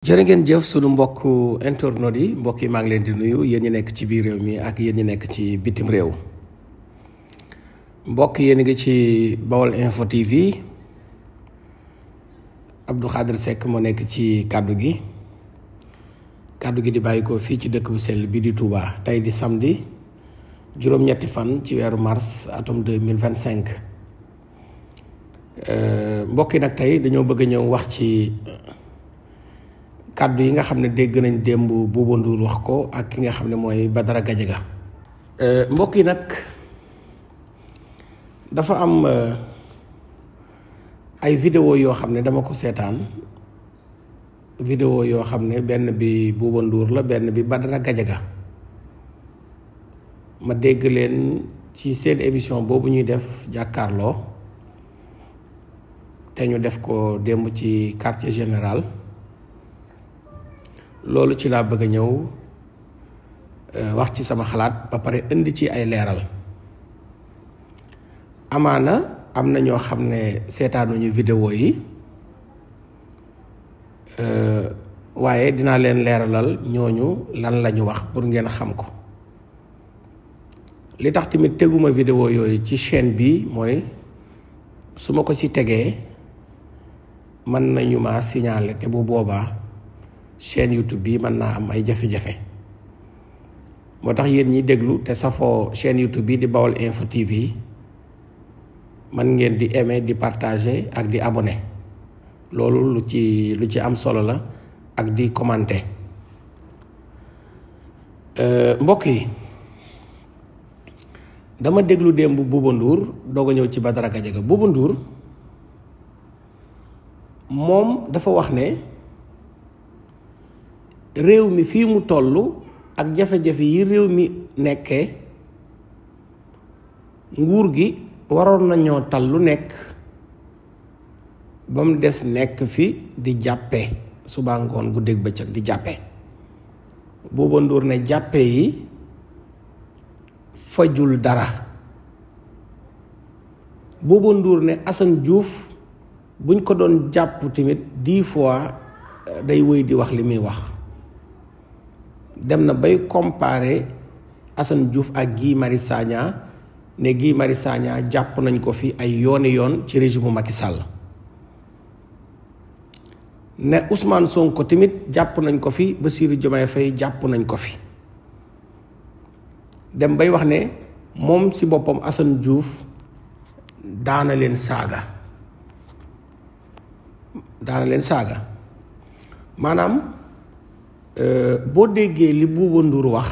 jërë ngeen jëf sunu mbokk internautes yi mbokk yi maa ngi leen di nuyu yéen ñi nekk ci biir réew mi ak yéen ñi nekk ci bitim réew mbokk yéen ngi ci Baol Info TV Abdou Khadre Seck moo nekk ci kàddu gi di bàyyi ko fii ci dëkk bu sell bi di Touba tey di samedi juróom-ñetti fan ci weeru mars atum 2025 mbokk yi nag tey dañoo bëgg a ñëw wax ci kàddu yi nga xam ne dégg nañ démb Bouba Ndour wax ko ak ki nga xam ne mooy Badara Gadiaga mbokk yi nag dafa am ay vidéo yoo xam ne dama ko seetaan vidéo yoo xam ne benn bi Bouba Ndour la benn bi Badara Gadiaga ma dégg leen ci seen émission boobu ñuy def jàkkaarloo te ñu def ko démb ci quartier général loolu ci laa bëgg a ñëw wax ci sama xalaat ba pare indi ci ay leeral amaana am na ñoo xam ne seetaanuñu vidéo yi waaye dinaa leen leeralal ñooñu lan la ñu wax pour ngeen xam ko li tax tamit teguma vidéo yooyu ci chaîne bi mooy su ma ko ci tegee mën nañu ma signaler te bu boobaa chaîne YouTube bi mën naa am ay jafe-jafe moo tax yéen ñi déglu te safoo chaîne YouTube bi di Baol Info TV man ngeen di aimer di partager ak di abonner loolu lu ci am solo la ak di commenter mbokk yi dama déglu démb Bouba Ndour doog a ñëw ci Badara Gadiaga Bouba Ndour moom dafa wax ne réew mi fii mu toll ak jafe-jafe yi réew mi nekkee nguur gi waroon nañoo tal lu nekk ba mu des nekk fi di jàppe suba ngoon guddeeg bëccëg di jàppe Bouba Ndour ne jàppe yi fajul dara Bouba Ndour ne Assane Diouf buñ ko doon jàpp tamit 10 fois day wëy di wax li muy wax dem na bay comparer Assane Diouf ak Guy Marius Sagna ne Guy Marius Sagna jàpp nañ ko fi ay yooni yoon ci régime Macky Sall ne Ousmane Sonko tamit jàpp nañ ko fi Bassirou Diomaye Faye jàpp nañ ko fi dem bay wax ne moom ci boppam Assane Diouf daana leen saaga maanaam boo déggee li Bouba Ndour wax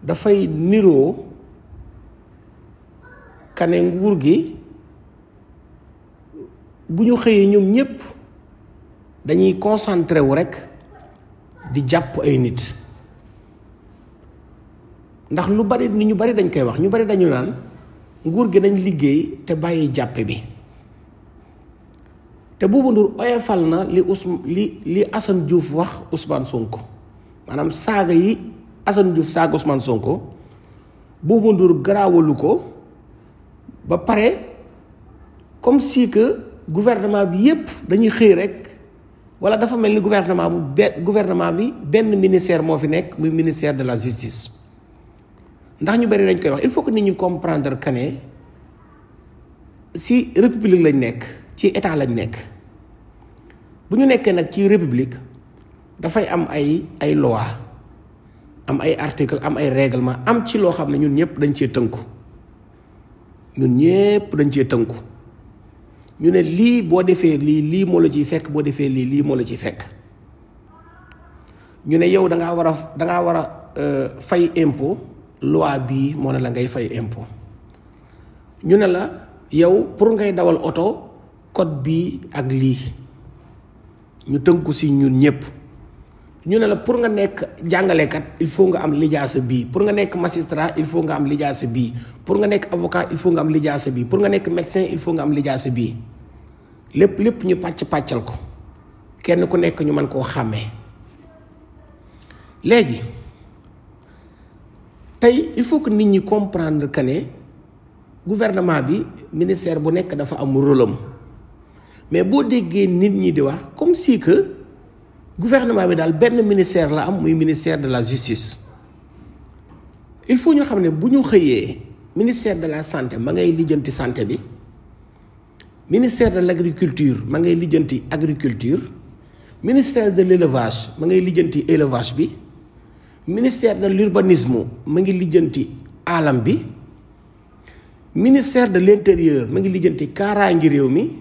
dafay niroo kane nguur gi bu ñu xëyee ñoom ñépp dañuy concentré wu rekk di jàpp ay nit ndax lu bari ni ñu bari dañ koy wax ñu bari dañu naan nguur gi dañ liggéey te bàyyi jàppe bi te Bouba Ndour oyofal na li Assane Diouf wax Ousmane Sonko maanaam saaga yi Assane Diouf saaga Ousmane Sonko Bouba Ndour garaawalu ko ba pare comme si que gouvernement bi yépp dañuy xëy rek walla dafa mel ni gouvernement bi benn ministère moo fi nekk muy ministère de la justice ndax ñu bari dañ koy wax il faut que nit ñi comprendre que ne ci république lañ nekk ci état lañ nekk bu ñu nekkee nag ci république dafay am ay loi am ay article am ay règlement am ci loo xam ne ñun ñëpp dañ cee tënku ñu ne lii boo defee lii moo la ciy fekk boo defee lii moo la ciy fekk ñu ne yow dangaa war a fay impôt loi bii moo ne la ngay fay impôt ñu ne la yow pour ngay dawal oto code bii ak lii ñu tënku si ñun ñëpp ñu ne la pour nga nekk jàngalekat il faut nga am lijaasa bii pour nga nekk magistrat il faut nga am lijaasa bii pour nga nekk avocat il faut nga am lijaasa bii pour nga nekk médecin il faut nga am lijaasa bii lépp ñu pàccal ko kenn ku nekk ñu mën koo xàmmee léegi tey il faut que nit ñi comprendre que ne gouvernement bi ministère bu nekk dafa am rôle am mais boo déggee nit ñi di wax comme si que gouvernement bi daal benn ministère la am muy ministère de la justice. Il faut ñu xam ne bu ñu xëyee ministère de la santé ma ngay lijjanti santé bi, ministère de l'agriculture ma ngay lijjanti agriculture, ministère de l'élevage ma ngay lijjanti élevage bi, ministère de l'urbanisme ma ngi lijjanti alam bi, ministère de l'intérieur ma ngi lijjanti kaaraangi réew mi,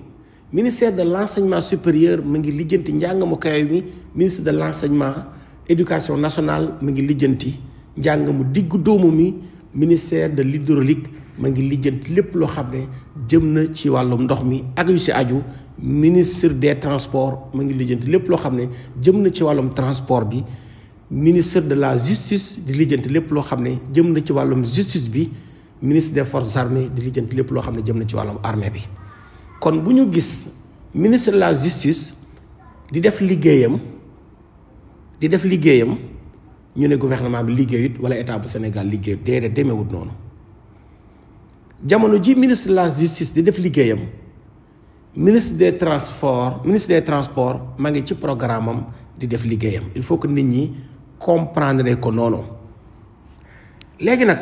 ministère de l'enseignement supérieur ma ngi lijjanti njàng mu kawe mi, ministre de l'enseignement éducation nationale ma ngi lijjanti njàng mu diggu doomu mi, ministère de l'hydraulique ma ngi lijjanti lépp loo xam ne jëm na ci wàllum ndox mi ak yu si aju, ministre des transports ma ngi lijjanti lépp loo xam ne jëm na ci wàllum transport bi, ministre de la justice di lijjanti lépp loo xam ne jëm na ci wàllum justice bi, ministre des forces armées di lijjanti lépp loo xam ne jëm na ci wàllum armée bi. kon bu ñu gis ministre de la justice di def liggéeyam ñu ne gouvernement bi liggéeyut wala état bu Sénégal liggéeyut, déedéet demeewut noonu. jamono ji ministre de la justice di def liggéeyam, ministre des transports maa ngi ci programme am di def liggéeyam. Il faut que nit ñi comprendre ko noonu. léegi nag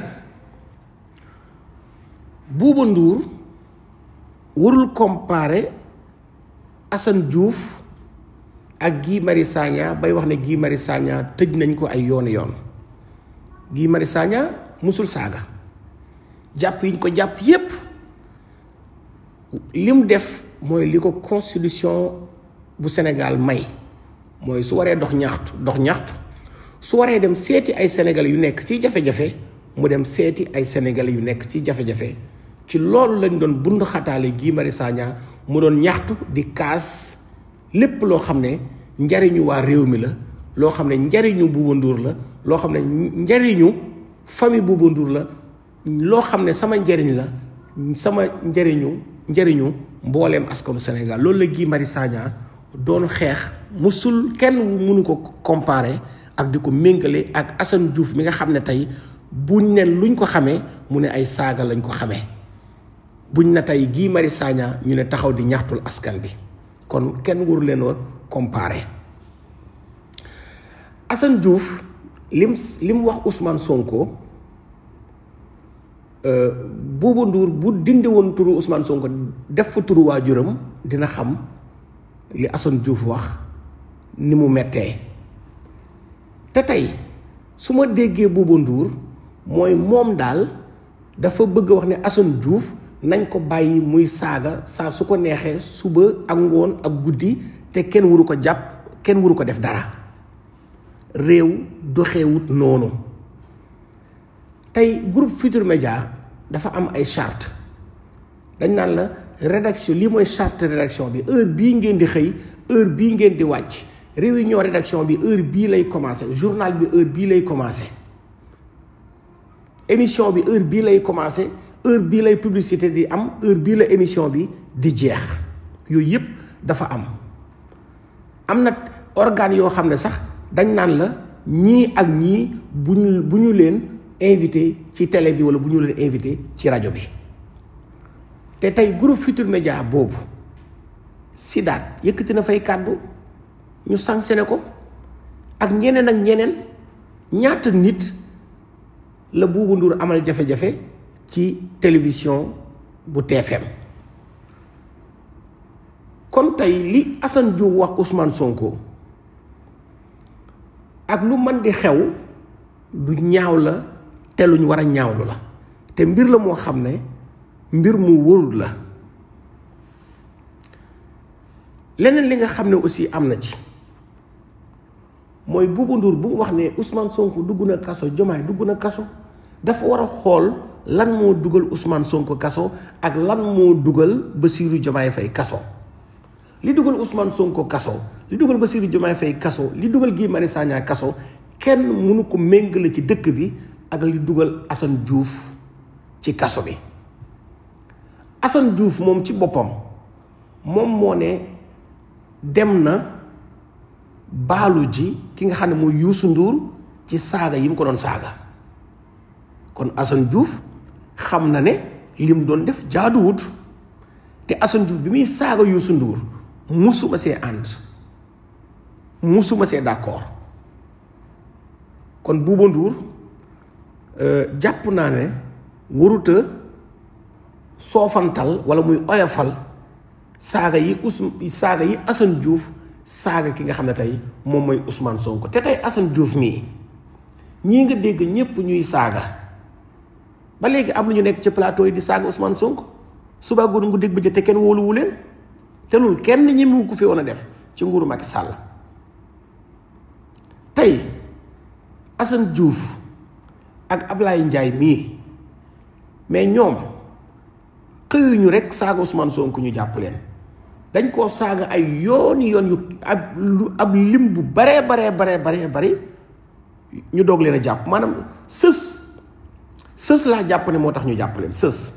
Bouba Ndour warul comparer Assane Diouf ak Guy Marius Sagna bay wax ne Guy Marius Sagna tëj nañ ko ay yoon. Guy Marius Sagna musul saaga, jàpp yiñ ko jàpp yépp lim def mooy li ko constitution bu Sénégal may, mooy su waree dox ñaxtu su waree dem seeti ay sénégalais yu nekk ci jafe-jafe mu dem seeti ay sénégalais yu nekk ci jafe-jafe. ci loolu lañ doon bund xataale Guy Marius Sagna mu doon ñaxtu di kaas lépp loo xam ne njariñu waa réew mi la, loo xam ne njariñu Bouba Ndour la, loo xam ne njariñu famille Bouba Ndour la, loo xam ne sama njariñ la, sama njariñu mbooleem askanu Sénégal. loolu la Guy Marius Sagna doon xeex, musul kenn mënu ko comparer ak di ko méngale ak Assane Diouf mi nga xam ne tey buñ ne luñ ko xamee mu ne ay saaga lañ ko xamee, buñ na tey Guy Marius Sagna ñu ne taxaw di ñaxtul askan bi. kon kenn waru leen woon comparer. Assane Diouf lim wax Ousmane Sonko, Bouba Ndour bu dindi woon turu Ousmane Sonko def fa turu waajuram dina xam li Assane Diouf wax ni mu mettee. te tey su ma déggee Bouba Ndour mooy moom daal dafa bëgg wax ne Assane Diouf nañ ko bàyyi muy saaga saa su ko neexee suba ak ngoon ak guddi te kenn waru ko jàpp, kenn waru ko def dara. réew doxewut noonu. tey groupe Futurs Médias dafa am ay charte, dañ naan la rédaction lii mooy charte rédaction bi, heure bii ngeen di xëy, heure bii ngeen di wàcc, réunion rédaction bi heure bii lay commencer, journal bi heure bii lay commencer, émission bi heure bii lay commencer, heure bii lay publicité di am, heure bii la émission bi di jeex. yooyu yëpp dafa am na organe yoo xam ne sax dañ naan la ñii ak ñii bu ñu leen invité ci télé bi wala bu ñu leen invité ci rajo bi. te tey groupe Futurs Médias boobu Sidaat yëkkati na fay kàddu ñu sanctionné ko ak ñeneen ñaata nit la Bouba Ndour amal jafe-jafe ci télévision bu TFM. kon tey li Assane Diouf wax Ousmane Sonko ak lu mën di xew lu ñaaw la te luñ war a ñaawlu la, te mbir la moo xam ne mbir mu wóorul la. leneen li nga xam ne aussi am na ci mooy Bouba Ndour bu mu wax ne Ousmane Sonko dugg na kaso, Diomaye dugg na kaso, dafa war a xool lan moo dugal Ousmane Sonko kaso ak lan moo dugal Bassirou Diomaye Faye kaso. li dugal Ousmane Sonko kaso, li dugal Bassirou Diomaye Faye kaso, li dugal Guy Marius Sagna kaso, kenn mënu ko méngale ci dëkk bi ak li dugal Assane Diouf ci kaso bi. Assane Diouf moom ci boppam moom moo ne dem na baalu ji ki nga xam ne mooy Youssou Ndour ci saaga yi mu ko doon saaga. kon Assane Diouf xam na ne lim doon def jaaduwut. te Assane Diouf bi muy saaga Youssou Ndour musuma see ànd musuma see d'accord kon Bouba Ndour jàpp naa ne waruta soofantal wala muy oyofal saaga yi Assane Diouf saaga ki nga xam ne tey moom mooy Ousmane Sonko te tey Assane Diouf mii ñii nga dégg ñépp ñuy saaga ba léegi am na ñu nekk ci plateau yi di saaga Ousmane Sonko suba góor ngu dégg ba te kenn wóoluwu leen te loolu kenn ñi mu ko fi woon a def ci nguuru Macky Sall tey Assane Diouf ak Ablaye Ndiaye mii mais ñoom xëyuñu rek saaga Ousmane Sonko ñu jàpp leen dañ koo saaga ay yooni yoon yu ab lim bu baree bari ñu doog leen a jàpp maanaam sës laa jàpp ne moo tax ñu jàpp leen sës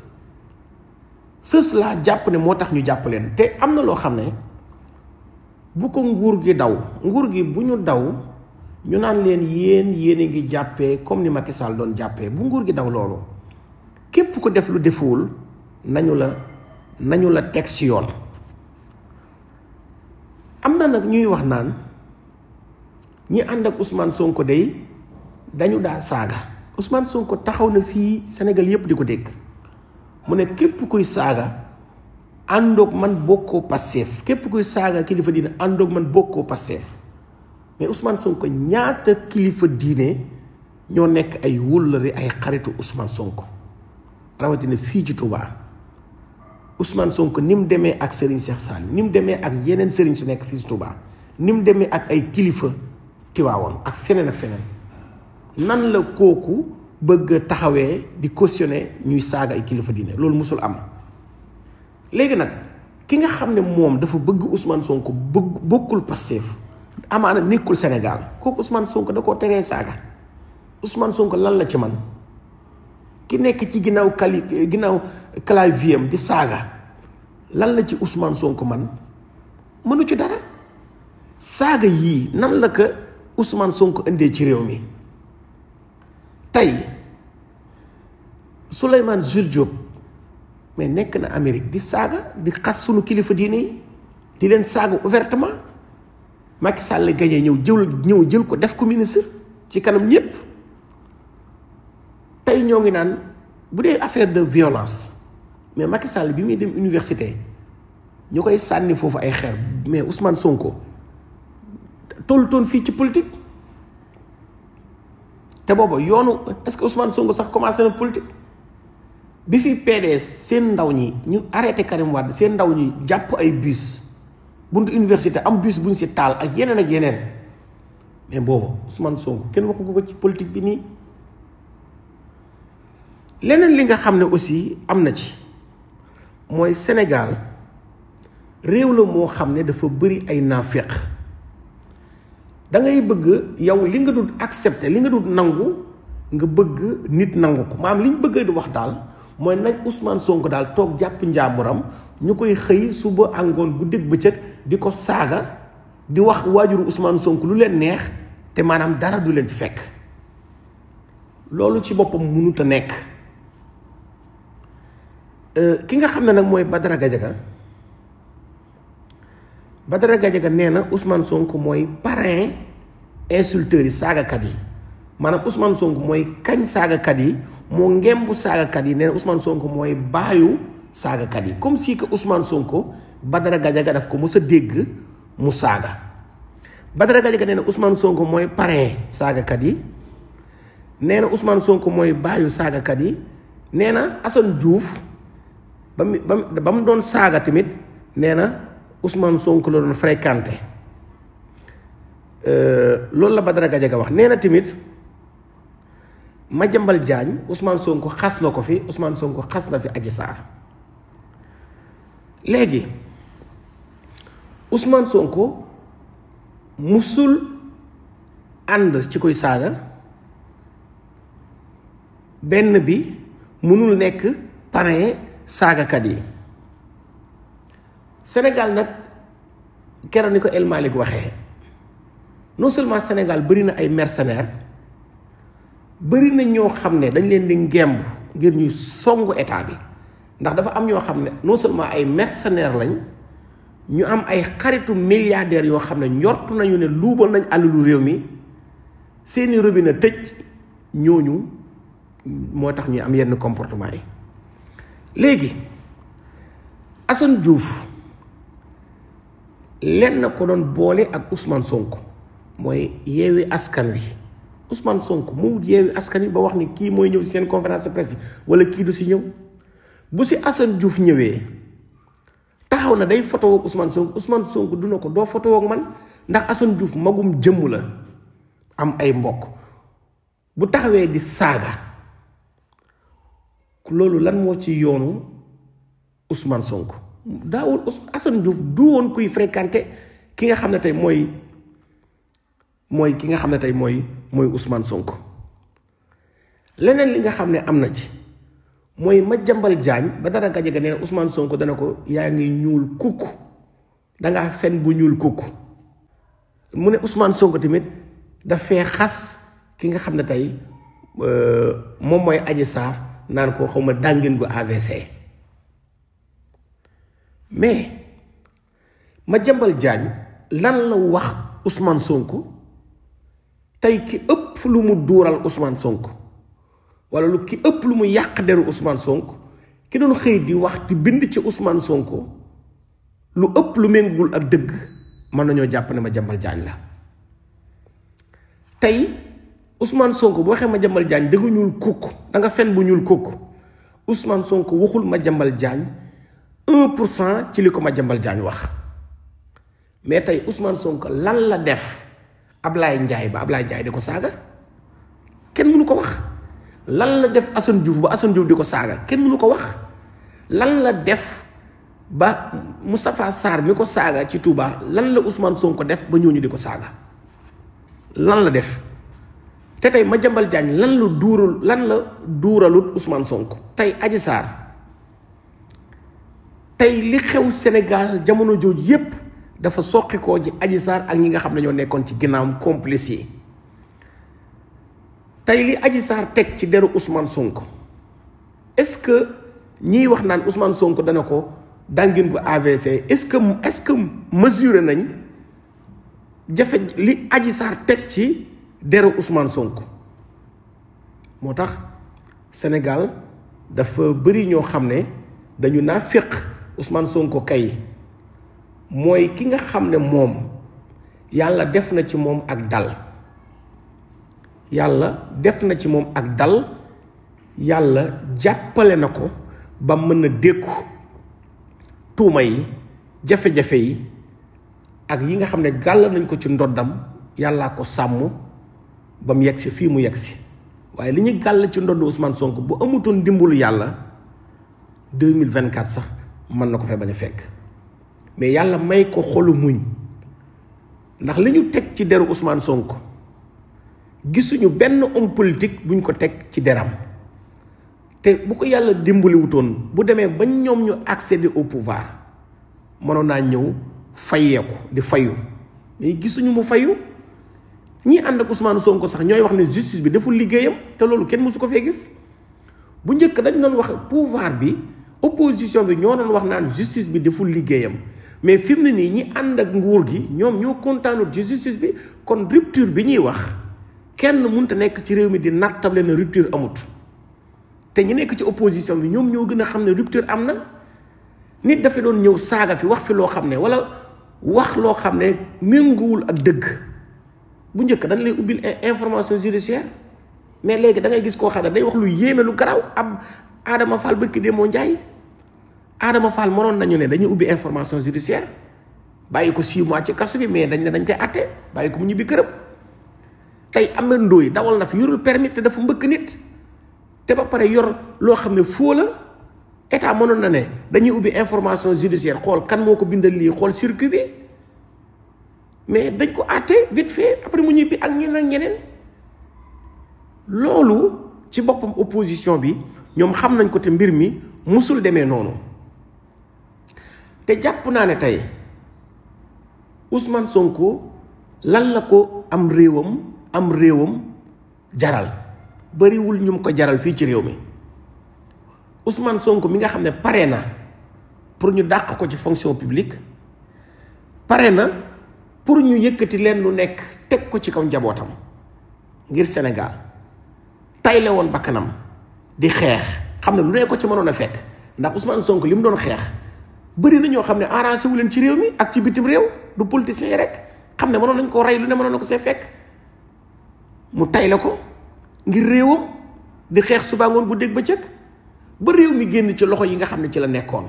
laa jàpp ne moo tax ñu jàpp leen te am na loo xam ne bu ko nguur gi bu ñu daw ñu naan leen yéen a ngi jàppee comme ni Macky Sall doon jàppee bu nguur gi daw loolu képp ko def lu defuwul nañu la teg ci yoon. am na nag ñuy wax naan ñi ànd ak Ousmane Sonko dañu daa saaga Ousmane Sonko taxaw na fii Sénégal yépp di ko dégg mu ne képp kuy saaga àndoog man bokkoo Pastef képp kuy saaga kilifa diine àndoog man bokkoo Pastef mais Ousmane Sonko ñaata kilifa diine ñoo nekk ay wóllëre ay xaritu Ousmane Sonko rawatina fii ci Touba Ousmane Sonko ni mu demee ak Serigne Cheikh Saliou ni mu demee ak yeneen Serigne su nekk fii ci Touba ni mu demee ak ay kilifa Tiwaawoon ak feneen nan la kooku bëgg taxawee di cautionner ñuy saaga ay kilifa diine loolu musul am léegi nag ki nga xam ne moom dafa bëgg Ousmane Sonko bokkul Pastef amaana nekkul Sénégal kooku Ousmane Sonko da koo teree saaga Ousmane Sonko lan la ci man ki nekk ci ginnaaw clavier am di saaga lan la ci Ousmane Sonko man mënu ci dara saaga yii nan la ko Ousmane Sonko indee ci réew mi tey Souleymane Jules Diop mais nekk na Amérique di saaga di xas sunu kilifa diine yi di leen saaga ouvertement Macky Sall gañee ñëw jël ko def ko ministre ci kanam ñépp tey ñoo ngi naan bu dee affaire de violence mais Macky Sall bi muy dem université ñu koy sànni foofu ay xeer mais Ousmane Sonko tollutoon fii ci politique te booba yoonu est-ce que Ousmane Sonko sax commencé na politique bi fi PDS seen ndaw ñi ñu arrêté Karim Wade seen ndaw ñi jàpp ay bus buntu université am bus bu ñu si taal ak yeneen mais booba Ousmane Sonko kenn waxu ko ci politique bi nii. leneen li nga xam ne aussi am na ci mooy Sénégal réew la moo xam ne dafa bëri ay naaféq da ngay bëgg yow li nga dul accepter li nga dul nangu nga bëgg nit nangu ko maanaam li ñu bëgg di wax daal mooy nag Ousmane Sonko daal toog jàpp njàmburam ñu koy xëy suba àngoon guddeeg bëccëg di ko saaga di wax waajuru Ousmane Sonko lu leen neex te maanaam dara du leen ci fekk loolu ci boppam mënut a nekk. ki nga xam ne nag mooy Badara Gadiaga nee na Ousmane Sonko mooy parrain insulteurs yi saagakat yi maanaam Ousmane Sonko mooy kañ saagakat yi moo ngembu saagakat yi nee na Ousmane Sonko mooy baayu saagakat yi comme si que Ousmane Sonko Badara Gadiaga daf ko mës a dégg mu saaga Badara Gadiaga nee na Ousmane Sonko mooy parrain saagakat yi nee na Ousmane Sonko mooy baayu saagakat yi nee na Assane Diouf ba mu doon saaga tamit nee na Ousmane Sonko la doon fréquenté loolu la Badara Gadiaga wax nee na tamit Madiambal Diagne Ousmane Sonko xas na ko fi Ousmane Sonko xas na fi Adji Sarr léegi Ousmane Sonko musul ànd ci koy saaga benn bi mënul nekk parrain saagakat yi Sénégal nag keroog ni ko El Malick waxee non seulement Sénégal bëri na ay mercenaires bëri na ñoo xam ne dañ leen di ngemb ngir ñuy songu état bi ndax dafa am ñoo xam ne non seulement ay mercenaires lañ ñu am ay xaritu milliardaires yoo xam ne njort nañu ne luubal nañ alalu réew mi seeni robinet tëj ñooñu moo tax ñu am yenn comportement yi. léegi Assane Diouf lenn ko doon boole ak Ousmane Sonko mooy Yewwi Askan Wi Ousmane Sonko mu Yewwi Askan Wi ba wax ni kii mooy ñëw ci seen conférence de presse wala kii du si ñëw bu si Assane Diouf ñëwee taxaw na day photo ak Ousmane Sonko du na ko doo photo ak man ndax Assane Diouf magum jëmm la am ay mbokk bu taxawee di saaga loolu lan moo ci yoonu Ousmane Sonko daawul Assane Diouf du woon kuy fréquenté ki nga xam ne tey mooy ki nga xam ne tey mooy Ousmane Sonko. leneen li nga xam ne am na ci mooy Madiambal Diagne ba dara Gadiaga nee na Ousmane Sonko dana ko yaa ngi ñuul kukk dangaa fen bu ñuul kukk mu ne Ousmane Sonko tamit dafay xas ki nga xam ne tey moom mooy Adji Sarr naan ko xaw ma dàngin gu AVC. mais Madiambal Diagne lan la wax Ousmane Sonko tey ki ëpp lu mu duural Ousmane Sonko wala lu ki ëpp lu mu yàq deru Ousmane Sonko ki doon xëy di wax di bind ci Ousmane Sonko lu ëpp lu méngul ak dëgg mën nañoo jàpp ne Madiambal Diagne la. tey Ousmane Sonko boo waxee Madiambal Diagne dëgg ñuul kukk da nga fen bu ñuul kukk Ousmane Sonko waxul Madiambal Diagne 1% ci li ko Madiambal Diagne wax mais tey Ousmane Sonko lan la def Ablaye Ndiaye ba Ablaye Ndiaye di ko saaga kenn mënu ko wax. lan la def Assane Diouf ba Assane Diouf di ko saaga kenn mënu ko wax. lan la def ba Moustapha Sarr mi ko saaga ci Touba lan la Ousmane Sonko def ba ñooñu di ko saaga lan la def. te tey Madiambal Diagne lan la duuralut Ousmane Sonko. tey Adji Sarr tey li xew Sénégal jamono jooju yépp dafa soqikoo ji Adji Sarr ak ñi nga xam ne ñoo nekkoon ci ginnaawam complice yi. tey li Adji Sarr teg ci deru Ousmane Sonko est-ce que ñiy wax naan Ousmane Sonko dana ko dàngin bu AVC est-ce que mesuré nañ jafe li Adji Sarr teg ci deru Ousmane Sonko. moo tax Sénégal dafa bëri ñoo xam ne dañu naa féq Ousmane Sonko kay mooy ki nga xam ne moom yàlla def na ci moom ak dal. yàlla def na ci moom ak dal yàlla jàppale na ko ba mën a dékku tuuma yi jafe-jafe yi ak yi nga xam ne gàll nañ ko ci ndoddam yàllaa ko sàmm ba mu yegsi fii mu yegsi waaye li ñu gàll ci ndodd Ousmane Sonko bu amutoon dimbalu yàlla 2024 sax mën na ko fee bañ a fekk mais yàlla may ko xolu muñ ndax li ñu teg ci deru Ousmane Sonko gisuñu benn homme politique buñ ko teg ci deram te bu ko yàlla dimbaliwutoon bu demee ba ñoom ñu accéder au pouvoir mënoon naa ñëw fayeeku di fayu mais gisuñu mu fayu. ñi ànd ak Ousmane Sonko sax ñooy wax ne justice bi deful liggéeyam te loolu kenn mësu ko fee gis bu njëkk dañ doon wax pouvoir bi opposition bi ñoo doon wax naan justice bi deful liggéeyam mais fi mu ne nii ñi ànd ak nguur gi ñoom ñoo kontaanut ci justice bi kon rupture bi ñuy wax kenn mënut a nekk ci réew mi di nattable ne rupture amut te ñi nekk ci opposition bi ñoom ñoo gën a xam ne rupture am na. nit dafa doon ñëw saaga fi wax fi loo xam ne wala wax loo xam ne méngoowul ak dëgg bu njëkk dañ lay ubbil information judiciaire mais léegi da ngay gis koo xam ne day wax lu yéeme lu garaaw ab Adama Fall bëkki dee moo njaay Adama Fall mënoon nañu ne dañuy ubbi information judiciaire bàyyi ko 6 mois ci kaso bi mais dañ ne dañ koy àtte bàyyi ko mu ñibbi këram. tey Ameth Ndoye dawal na fi yorul permis te dafa mbëkk nit te ba pare yor loo xam ne foo la état mënoon na ne dañuy ubbi information judiciaire xool kan moo ko bindal lii xool circuit bi mais dañ ko àtte vite fait après mu ñibbi ak ñeneen ak ñeneen. loolu ci boppam opposition bi ñoom xam nañ ko te mbir mi musul demee noonu te jàpp naa ne tey Ousmane Sonko lan la ko am réewam jaral bariwul ñu ko jaral fii ci réew mi Ousmane Sonko mi nga xam ne pare na pour ñu dàq ko ci fonction publique pare na pour ñu yëkkati leen lu nekk teg ko ci kaw njabootam ngir Sénégal tay la woon bakkanam di xeex xam ne lu ne ko ci mënoon a fekk ndax Ousmane Sonko li mu doon xeex bëri na ñoo xam ne arrangé wu leen ci réew mi ak ci bitim réew du politiciens yi rek xam ne mënoon nañ koo rey lu ne mënoon na ko see fekk mu tay la ko ngir réewam di xeex suba ngoon guddeeg bëccëg ba réew mi génn ci loxo yi nga xam ne ci la nekkoon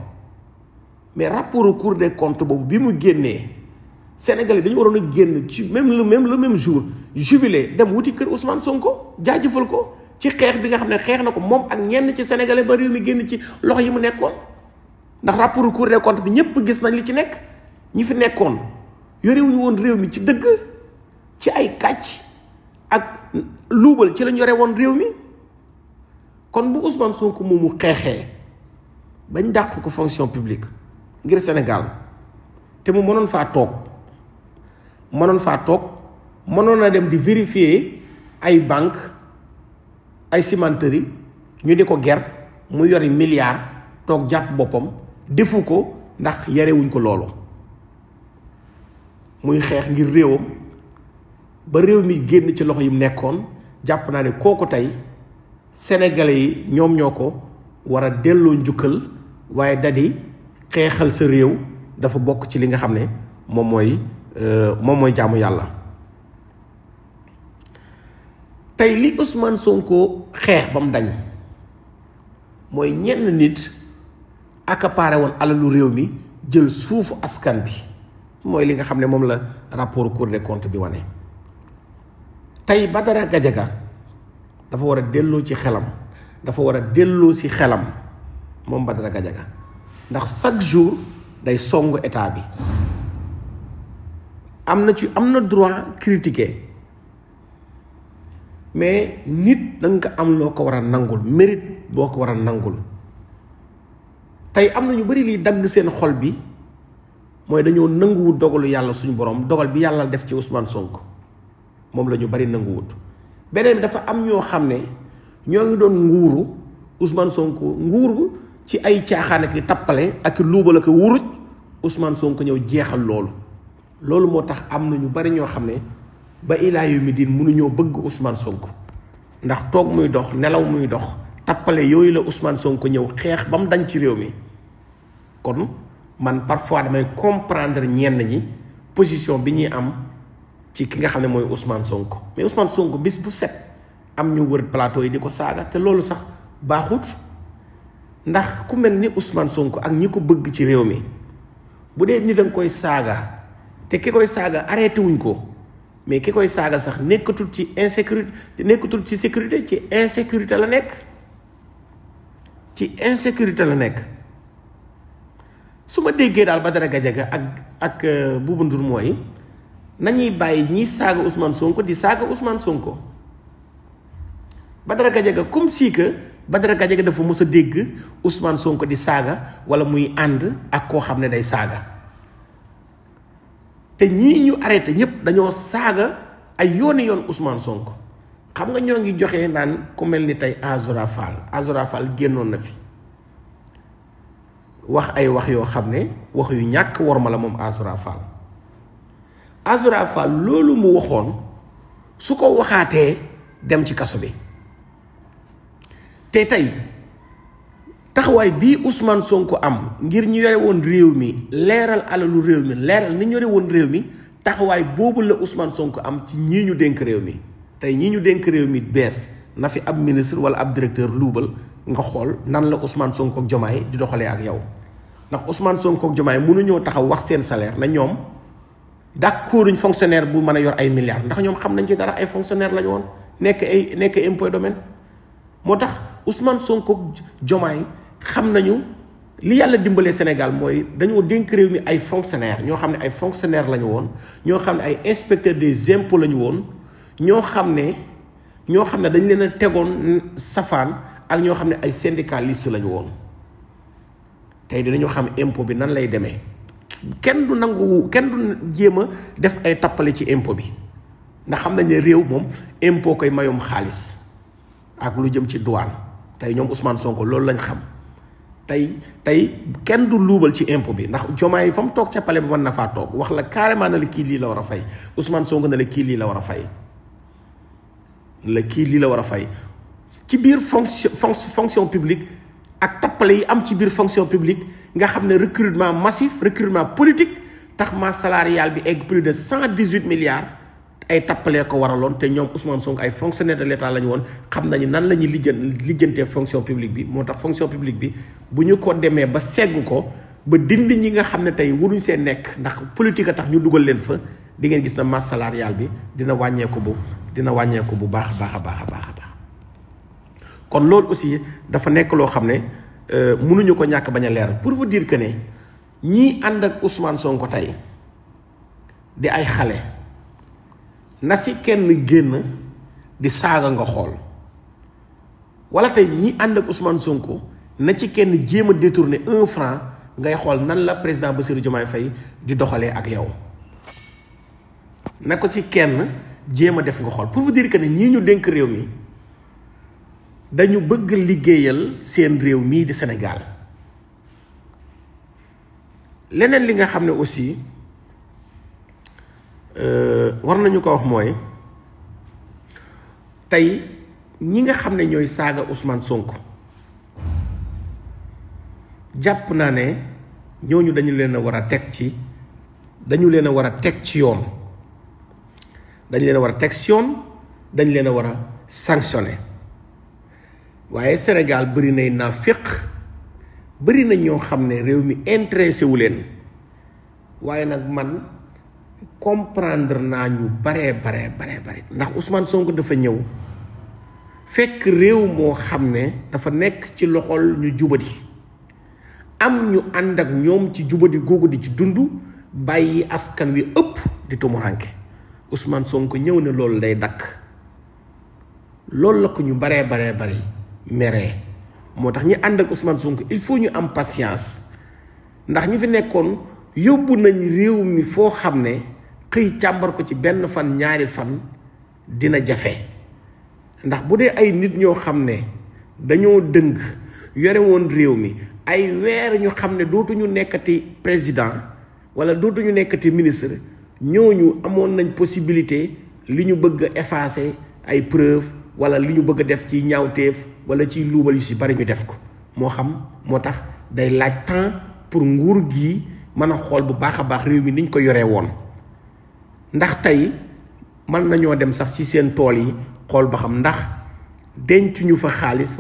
mais rapport au Cour des comptes boobu bi mu génnee Sénégalais dañu waroon a génn ci le même jour jubilé dem wuti kër Ousmane Sonko jaajëfal ko ci xeex bi nga xam ne xeex na ko moom ak ñenn ci Sénégalais ba réew mi génn ci loxo yi mu nekkoon ndax rapport au Cour des comptes bi ñëpp gis nañ li ci nekk ñi fi nekkoon yorewuñu woon réew mi ci dëgg ci ay kàcc ak luubal ci lañ yore woon réew mi kon bu Ousmane Sonko moomu xeexee bañ dàq ko fonction publique ngir Sénégal te mu mënoon faa toog mënoon na dem di vérifier ay banque ay cimenterie ñu di ko ger mu yori milliards toog jàpp boppam defu ko ndax yarewuñ ko loolu muy xeex ngir réewam ba réew mi génn ci loxo yi mu nekkoon jàpp naa ne kooku tey Sénégalais yi ñoom ñoo ko war a delloo njukkal waaye dadi xeexal sa réew dafa bokk ci li nga xam ne moom mooy jaamu yàlla. tey li Ousmane Sonko xeex ba mu dañ mooy ñenn nit accaparé woon alalu réew mi jël suufu askan bi mooy li nga xam ne moom la rapport Cour des comptes bi wane. tey Badara Gadiaga dafa war a delloo ci xelam dafa war a delloo si xelam moom Badara Gadiaga ndax chaque jour day songu état bi am na droit critiquer mais nit da nga am loo ko war a nangul mérite boo ko war a nangul tey am na ñu bari liy dagg seen xol bi mooy dañoo nanguwut dogalu yàlla suñu borom dogal bi yàlla def ci Ousmane Sonko moom la ñu bari nanguwut. beneen bi dafa am ñoo xam ne ñoo ngi doon nguuru Ousmane Sonko nguuru ci ay caaxaan ak i tappale ak i luubal ak i wuruj Ousmane Sonko ñëw jeexal loolu moo tax am na ñu bari ñoo xam ne ba ilaa yawmi diin mënuñoo bëgg Ousmane Sonko ndax toog muy dox nelaw muy dox tappale yooyu la Ousmane Sonko ñëw xeex ba mu dañ ci réew mi kon man parfois damay comprendre ñenn ñi position bi ñuy am ci ki nga xam ne mooy Ousmane Sonko mais Ousmane Sonko bis bu set am ñu wër plateau yi di ko saaga te loolu sax baaxut ndax ku mel ni Ousmane Sonko ak ñi ko bëgg ci réew mi bu dee nit a nga koy saaga te ki koy saaga arrêté wuñ ko mais ki koy saaga sax nekkatul ci insécurité nekkatul ci sécurité ci insécurité la nekk su ma déggee daal Badara Gadiaga ak Bouba Ndour mooy nañuy bàyyi ñiy saaga Ousmane Sonko di saaga Ousmane Sonko Badara Gadiaga comme si que Badara Gadiaga dafa mës a dégg Ousmane Sonko di saaga wala muy ànd ak koo xam ne day saaga te ñii ñu arrêté ñëpp dañoo saaga ay yoon Ousmane Sonko xam nga ñoo ngi joxe naan ku mel ni tey Azora Fall génnoon na fi wax ay wax yoo xam ne wax yu ñàkk worma la moom Azora Fall loolu mu waxoon su ko waxaatee dem ci kaso bi te tey taxawaay bii Ousmane Sonko am ngir ñu yore woon réew mi leeral alalu réew mi leeral ni ñu yore woon réew mi taxawaay boobu la Ousmane Sonko am ci ñii ñu dénk réew mi tey ñii ñu dénk réew mi bees na fi ab ministre wala ab directeur luubal nga xool nan la Ousmane Sonko ak Diomaye di doxalee ak yow ndax Ousmane Sonko ak Diomaye mënuñoo taxaw wax seen salaire na ñoom d'accorduñ fonctionnaire bu mën a yor ay milliards ndax ñoom xam nañ ci dara ay fonctionnaire lañu woon nekk impôt domaine moo tax Ousmane Sonko ak Diomaye xam nañu li yàlla dimbalee Sénégal mooy dañoo dénk réew mi ay fonctionnaire ñoo xam ne ay fonctionnaire lañu woon ñoo xam ne ay inspecteur des impôts lañu woon ñoo xam ne dañ leen a tegoon safaan ak ñoo xam ne ay syndicaliste lañu woon tey dinañu xam impôt bi nan lay demee kenn du jéem a def ay tappale ci impôt bi ndax xam nañ ne réew moom impôt koy mayum xaalis ak lu jëm ci douane tey ñoom Ousmane Sonko loolu lañ xam tey kenn du luubal ci impôt bi ndax Diomaye fa mu toog ca palais ba mën na faa toog wax la carrément na la kii lii la war a fay Ousmane Sonko na la kii lii la war a fay ci biir fonction publique ak tappale yi am ci biir fonction publique nga xam ne recrutement massif recrutement politique tax masse salariale bi egg plus de 118 milliards ay tappalee ko waraloon te ñoom Ousmane Sonko ay fonctionnaire de l'État la ñu woon xam nañu nan la ñuy lijjantee fonction publique bi moo tax fonction publique bi bu ñu ko demee ba segg ko ba dindi ñi nga xam ne tey waruñ see nekk ndax politique a tax ñu dugal leen fa di ngeen gis na masse salariale bi dina wàññeeku bu baax a baax. kon loolu aussi dafa nekk loo xam ne mënuñu ko ñàkk bañ a leeral pour vous dire que ne ñii ànd ak Ousmane Sonko tey di ay xale na si kenn génn di saaga nga xool wala tey ñii ànd ak Ousmane Sonko na ci kenn jéem a détourner 1 franc ngay xool nan la président Bassirou Diomaye Faye di doxalee ak yow na ko si kenn jéem a def nga xool pour vous dire que ne ñii ñu dénk réew mi dañu bëgg liggéeyal seen réew mii di Sénégal leneen li nga xam ne aussi war nañu ko wax mooy tey ñi nga xam ne ñooy saaga Ousmane Sonko jàpp naa ne ñooñu dañu leen a war a teg ci yoon dañu leen a war a teg ci yoon dañu leen a war a sanctionner waaye Sénégal bëri nay naaféq bëri na ñoo xam ne réew mi intéressé wu leen waaye nag man comprendre naa ñu bare ndax Ousmane Sonko dafa ñëw fekk réew moo xam ne dafa nekk ci loxol ñu jubadi am ñu ànd ak ñoom ci jubadi googu di ci dund bàyyi askan wi ëpp di tumuranke Ousmane Sonko ñëw ne loolu day dakk loolu la ko ñu bare meree moo tax ñi ànd ak Ousmane Sonko il faut ñu am patience ndax ñi fi nekkoon yóbbu nañ réew mi foo xam ne xëy càmbar ko ci benn fan ñaari fan dina jafe ndax bu dee ay nit ñoo xam ne dañoo dëng yore woon réew mi ay weer ñu xam ne dootuñu nekkati président wala dootuñu nekkati ministre ñooñu amoon nañ possibilité li ñu bëgg a effacer ay preuve wala li ñu bëgg a def ci ñaawteef wala ci luubal yu si bari ñu def ko moo tax day laaj temps pour nguur gi mën a xool bu baax a baax réew mi niñ ko yoree woon ndax tey mën nañoo dem sax ci seen tool yi xool ba xam ndax dencuñu fa xaalis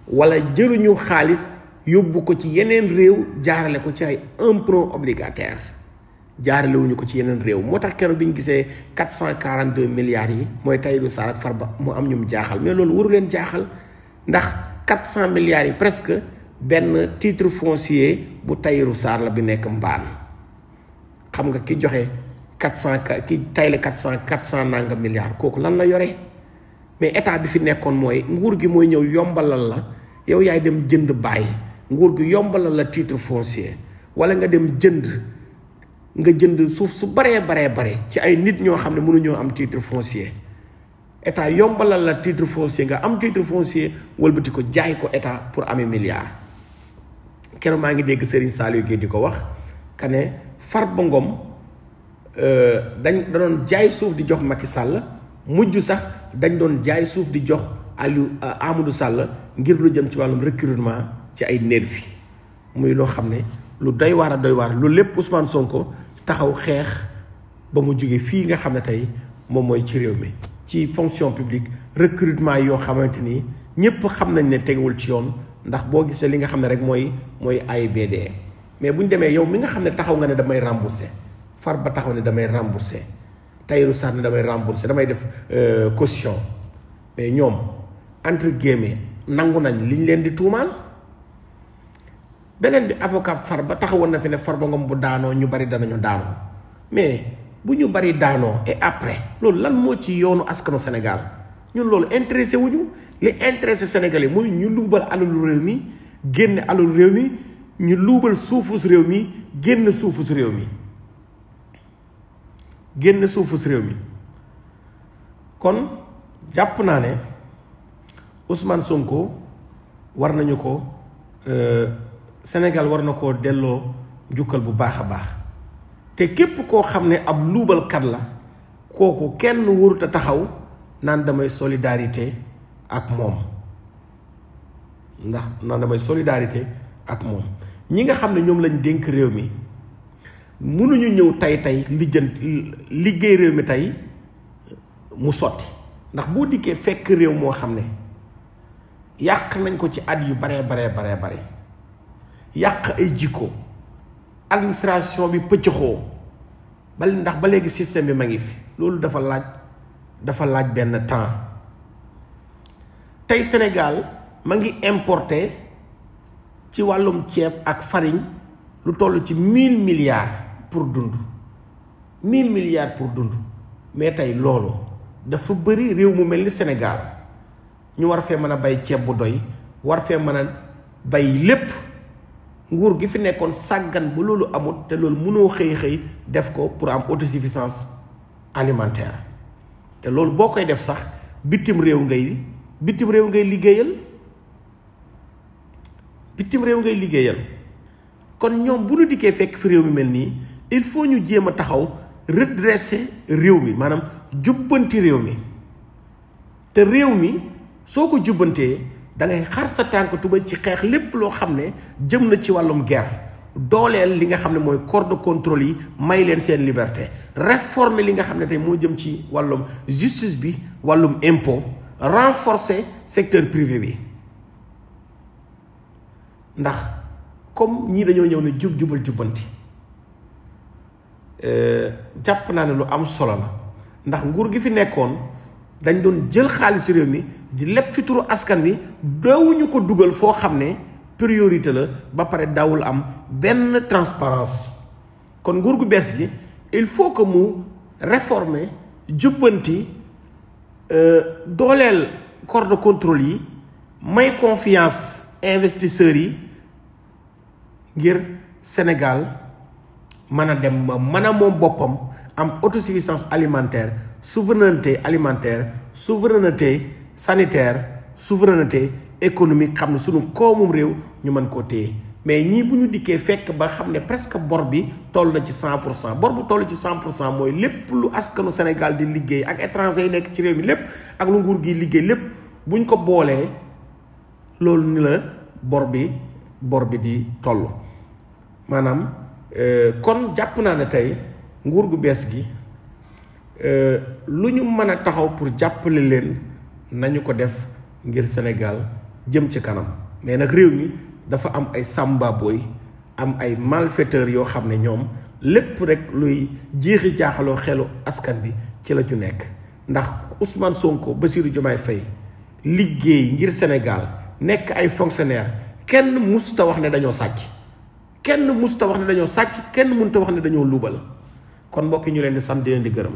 wala jëruñu xaalis yóbbu ko ci yeneen réew jaarale ko ci ay emprunt obligataire jaaralewuñu ko ci yeneen réew moo tax keroog bi ñu gisee 442 milliards yi mooy Tahirou Sarr ak Farba mu am ñum jaaxal mais loolu waru leen jaaxal ndax 400 milliards yi presque benn titre foncier bu Tahirou Sarr la bi nekk mbaan xam nga ki joxe 400 ki tayle 400 nanga milliards kooku lan la yore mais état bi fi nekkoon mooy nguur gi mooy ñëw yombalal la yow yaay dem jënd bàyyi nguur gi yombalal la titre foncier wala nga dem jënd suuf su baree ci ay nit ñoo xam ne mënuñoo am titre foncier état yombalal la titre foncier nga am titre foncier wëlbati ko jaay ko état pour amee milliards keroog maa ngi dégg Serigne Saliou Guèye di ko wax ka ne Farba Ngom da doon jaay suuf di jox Macky Sall mujj sax dañ doon jaay suuf di jox Amadou Sall ngir lu jëm ci wàllum recrutement ci ay nervi muy loo xam ne lu doy waar lu lépp Ousmane Sonko taxaw xeex ba mu jóge fii nga xam ne tey moom mooy ci réew mi ci fonction publique recrutement yoo xamante ni ñëpp xam nañ ne tegewul ci yoon ndax boo gisee li nga xam ne rek mooy AIBD mais bu ñu demee yow mi nga xam ne taxaw nga ne damay rembourser Farba taxaw ne damay rembourser Tahirou Sarr ne damay rembourser damay def caution mais ñoom entre guillemets nangu nañ liñ leen di tuumaal. beneen bi avocat Farba taxawoon na fi ne Farba Ngom bu daanoo ñu bari danañu daanoo mais bu ñu bari daanoo et après loolu lan moo ci yoonu askanu Sénégal ñun loolu intéressé wuñu li intéressé Sénégalais mooy ñu luubal alalu réew mi génn alalu réew mi ñu luubal suufus réew mi génn suufus réew mi kon jàpp naa ne Ousmane Sonko war nañu ko Sénégal war na koo delloo njukkal bu baax a baax te képp koo xam ne ab luubalkat la kooku kenn warut a taxaw naan damay solidarité ak moom ñi nga xam ne ñoom lañ dénk réew mi mënuñu ñëw tey liggéey réew mi tey mu sotti ndax boo dikkee fekk réew moo xam ne yàq nañ ko ci at yu bare yàq ay jikko administration bi pëccëxoo ndax ba léegi système bi ma ngi fi loolu dafa laaj benn temps tey Sénégal ma ngi importer ci wàllum ceeb ak farine lu toll ci 1000 milliards pour dund 1000 milliards pour dund mais tey loolu dafa bëri réew mu mel ni Sénégal ñu war fee mën a bay ceeb bu doy war fee mën a bay lépp nguur gi fi nekkoon sàggan ba loolu amut te loolu mënoo xëy def ko pour am autosuffisance alimentaire te loolu boo koy def sax bitim réew ngay liggéeyal kon ñoom bu ñu dikkee fekk fi réew mi mel nii il faut ñu jéem a taxaw redresser réew mi maanaam jubbanti réew mi te réew mi soo ko jubbantee da ngay xar sa tànk tuba ci xeex lépp loo xam ne jëm na ci wàllum guerre dooleel li nga xam ne mooy corps de contrôle yi may leen seen liberté réformer li nga xam ne tey moo jëm ci wàllum justice bi wàllum impôt renforcer secteur privé bi ndax comme ñii dañoo ñëw ne jubal jubbanti jàpp naa ne lu am solo la ndax nguur gi fi nekkoon dañ doon jël xaalis réew mi di lépp ci turu askan wi daawuñu ko dugal foo xam ne priorité la ba pare daawul am benn transparence kon nguur gu bees gi il faut que mu réformer jubbanti dooleel corps de contrôle yi may confiance investisseurs yi ngir Sénégal mën a dem ba mën a moom boppam am autosuffisance alimentaire souveraineté alimentaire souveraineté sanitaire souveraineté économique xam ne sunu koomum réew ñu mën koo téye mais ñii bu ñu dikkee fekk ba xam ne presque bor bi toll na ci 100% bor bu toll ci 100% mooy lépp lu askanu Sénégal di liggéey ak étranger yi nekk ci réew mi lépp ak lu nguur gi liggéey lépp buñ ko boolee loolu ni la bor bi di toll maanaam kon jàpp naa ne tey nguur gu bees gi lu ñu mën a taxaw pour jàppale leen nañu ko def ngir Sénégal jëm ci kanam mais nag réew mi dafa am ay samba boy am ay malfaiteurs yoo xam ne ñoom lépp rek luy jeexi jaaxaloo xelu askan bi ci la ñu nekk ndax Ousmane Sonko Bassirou Diomaye Faye liggéey ngir Sénégal nekk ay fonctionnaire kenn musta wax ne dañoo sàcc kenn mënta wax ne dañoo luubal kon mbokk ñu leen di sant di leen di gërëm